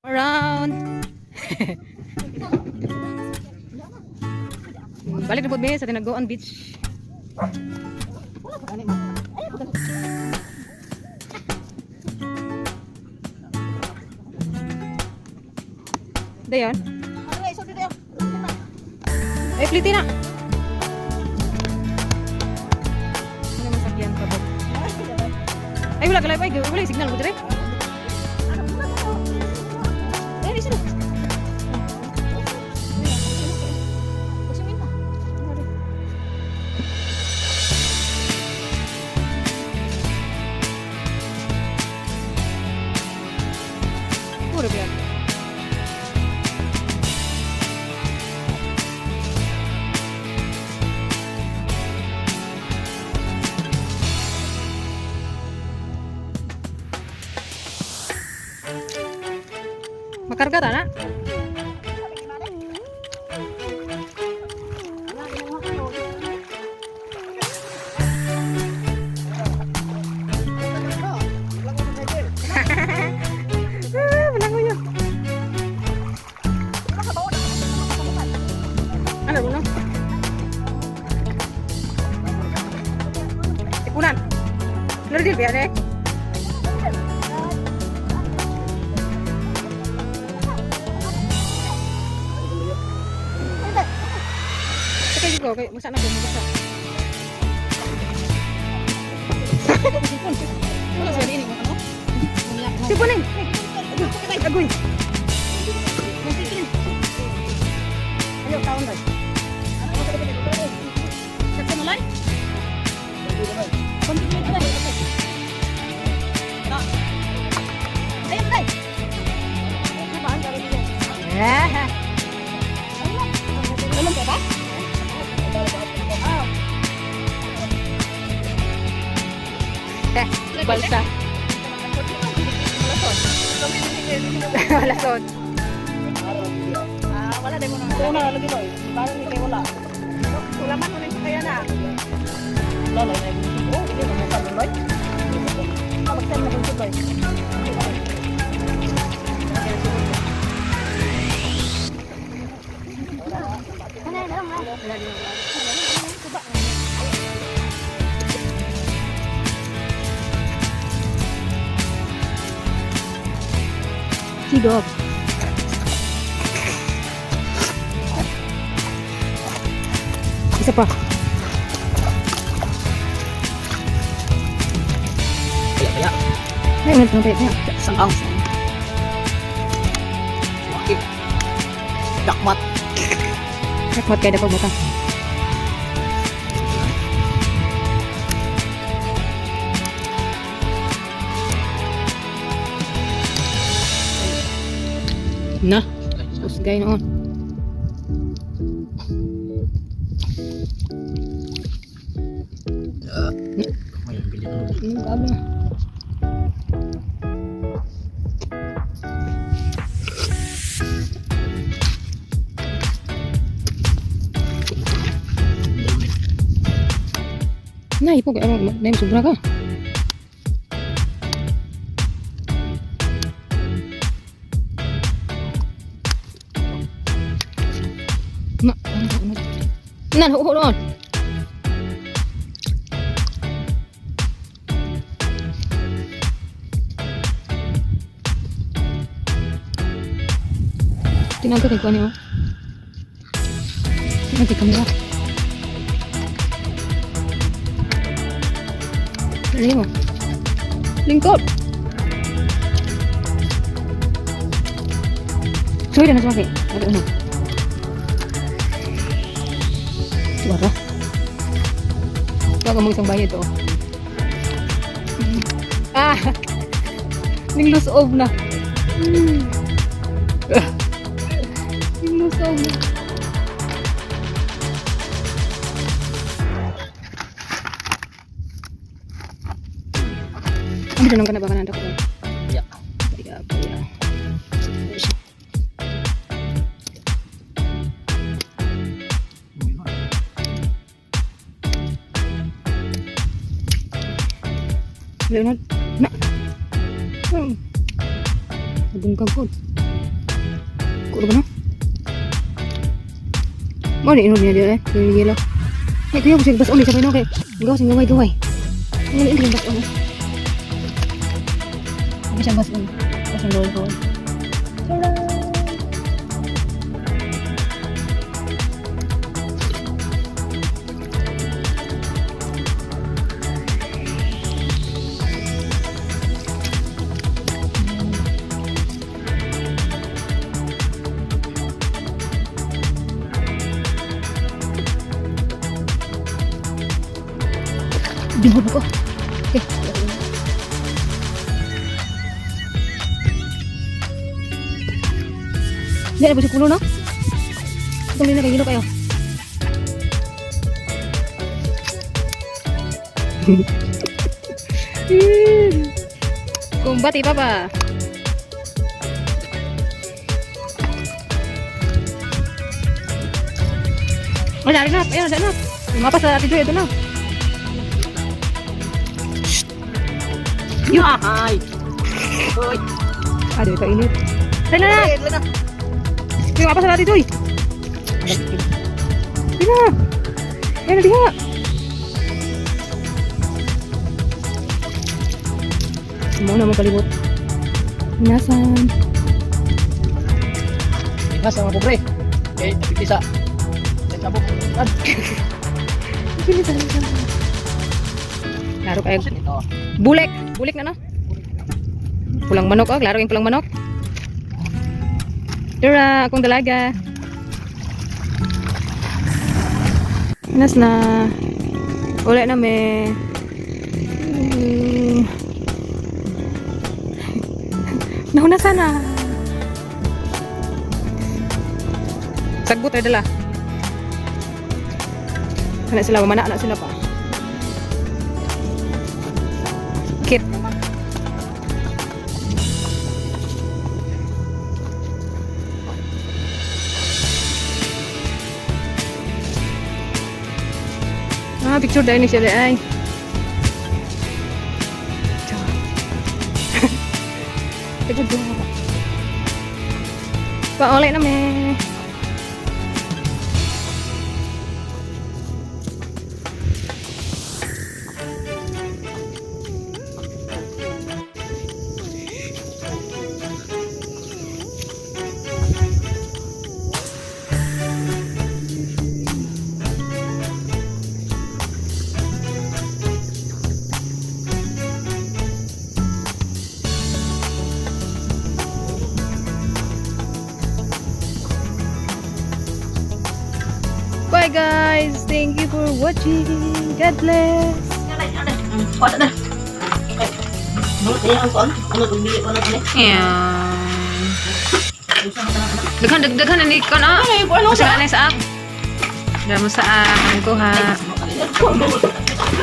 Around. Balik na po mi sa Tinagoan Beach. Dayon. Ay, pliti na. Ano masakyan ka ba? Ay, wala ka live. Ay, wala yung signal mo dire. Ay, sino? Puro biyan. Makarga ta na? Ah, walang uyo. Ano mo? Tipunan. Lordil biya eh. Kay ko kay musa na ko musa. Wala sa ini mo ano? Sipunin. Agoy. Ayo taon dai. Eh. Eh, balsa. Wala son. Ah, wala din mo na. Una lagi boy. Parang ni kay wala. Wala man mo kaya na. Lolo na oh, hindi mo sa loy. Ah, magtan na kung boy. Sigop. Isa pa. Kaya kaya. Ay, ingat na tayo. Saang. Laki. Dakmat. Nakmat kaya dapat butang. Na, usgay noon. May bili ko. Ano gabi na? Na, ipo kay ano, na sobra ka. Na, ano, ano. Na, hold on. Tinangka kay kuan niyo. Tinangka kay kamera. Dali mo. Lingkod. Sorry na sumaki. Ano ano? Wala. Bago mo isang bayad to. Ah! Ning lusob na. Ning lusob na. Ano ka na ba ka na ko? Ya. Kaya, kaya. Leonard, na. Nabungkag ko. Dako ba no? Mo ni inom niya dire, yung yelo. Ay, kuya, gusto bas uli sa no kay. Gawas ng gaway gaway. Ano yung bas uli? Ano siyang bas uli? Bas ang gaway gaway. Tada! Bihon ko. Okay. Hindi na ba siya kulo, no? Itong na kayo, kayo. Kumbati, Papa. Ay, dari na. Ayun, dari na. Lumapas sa Ate Joy, ito na. Yun. Ay. Uy. Aduh, ito init. Tayo na na! Ay, na. Yung apa sa Ate Joy? Di na! Ayun na, di na! Mo na magkalibot. Minasan. Ingas ang mga pobre. Okay, piti sa. Sa sabok. Kan. Pili sa Laro kayo. Ito. Bulek. Bulek na no? Pulang manok oh. Klaro yung pulang manok. Tara, akong dalaga. Nas na. Uli na me. Nauna sana. Sagbot ay dala. Kana sila, mamana na sila pa. Kit. Ah, picture dahil ni siya ay. Tagod doon. Pauli na me. Bye guys! Thank you for watching. God bless. Wala na. Okay. Ano ang kuan? Ano bili ko na kani? Yeah. Daghan daghan na ni kon ah. Ano Sa na sa app. Damo sa app ang kuha.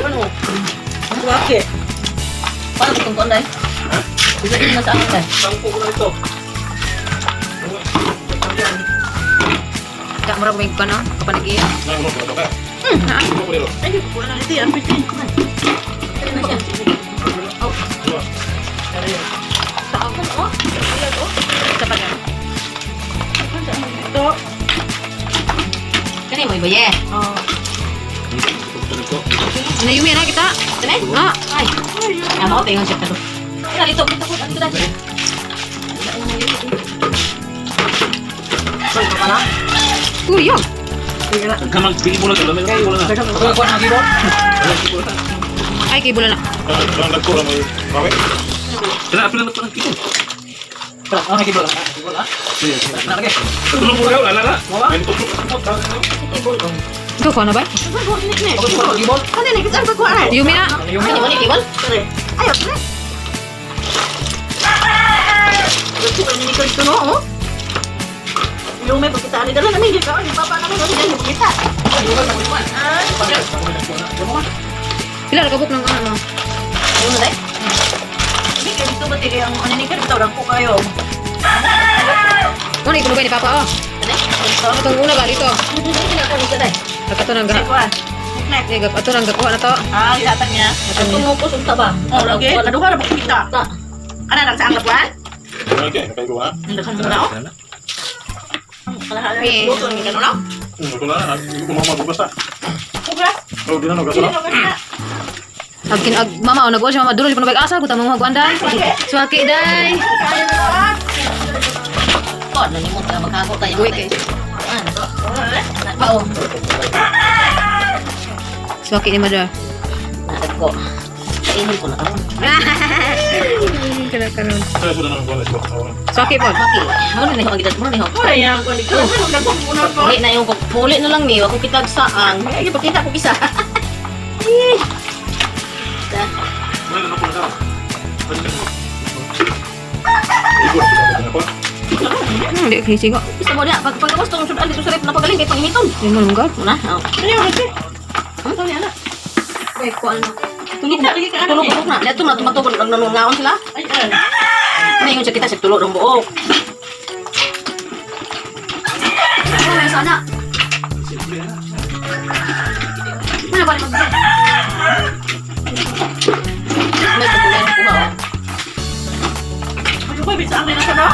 Ano? Ang wake. Paano itong kuan dai? Bisa din na sa akin dai. Tangko ko na ito. Ka murag may kon ah. Kapan iya. Ano ko ka? Ha? Ano ko dito? Ay, ko na ito yan. Pwede. Sa pa Ito. Kani mo ibaye. Oh. Nayumi na kita. Kani? Ah, Ay. Amo ko ingon siya kato. Kani dito, dito, dito dai. kuya. Kamang bili mo lang ito. Bili mo lang. Kuan kuan ang gibon. Ay kay bulan na. Ang lagko lang mo. Bakit? Kaya apil na ng kito. Ang gibon. Gibon ah. Na lagi. Tulong mo kayo, lala. May tutulong. Ikaw ko na ba? Ako gibon. Ano ni kita ko kuan? Yumi na. Yung mo ni gibon. Ayo, pre. Gusto ko ni ko no, oh. Yung may pagkitaan ni dala namin gikaon ni papa namin ano dahil pagkita. Ah, Pila ra kabuk ng ano? Ano dai? hindi kayo dito ba tigay ang ano ni kayo dito ko kayo. Mo ni kulubay ni Papa oh. Kani? Atong una ba dito? Ano ni dai? Ato nang ga. Kuan. Nek. Eh, ato nang gakuha na to. Ah, gilatag niya. Ato Ang ko unta ba? Oh, lagi. Kaduha ra pagkita. Ta. Ana lang sa ang labuan? Okay, nakaigo ha. Ang daghan mo na oh. Eh. Luto ni kanon na. Ako na, ako mama basta. Ugras. Oh, di na no Dili gasa. na gasa. Ag kin ag mama oh, nag-uwan siya mama dulo siya puno asa ko tamang mga guanday. Swaki day. Ko, nalimot ka maghago tayo. Uy kay. Pa oh. Swaki ni mother. Ko. Kainin ko na karon. Kana karon. Sa sudah na ko na. Swaki po. Maki. Mo na ni ho gidat mo na ni ho. Wala yan ko ni. Uli na yung puli na lang niyo ako kitag saan. Ay ipakita ko isa. Wala na ko na. Ikot sa ko. Di kay sigo. Isa mo na pag pagkawas tong sudan dito sa rep na pagaling kay panginiton. Di mo lunggal. Muna. Oh. Ano yung kasi? Ano ni anak? Kay ko ano. Tulog na tulog ko na. Dato na tumatugol nang nanungaon sila. Ay, ay. Ningon siya kita sa tulo ng buok. Oh, may sana. Ano ba ni May tutulan ko ba? Ano ba bisa ang na sa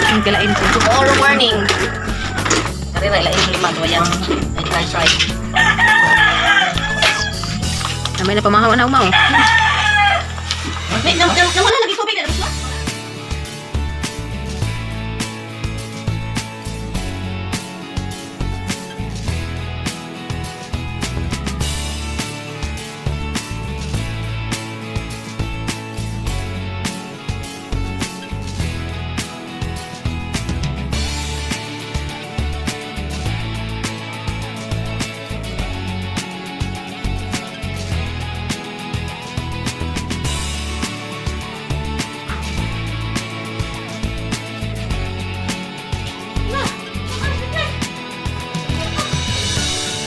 Ang kalain ko. Tomorrow morning. Karira ilain lima tuwayan. Ay try try. Namay na pamahaw na umaw. May nam nam nam.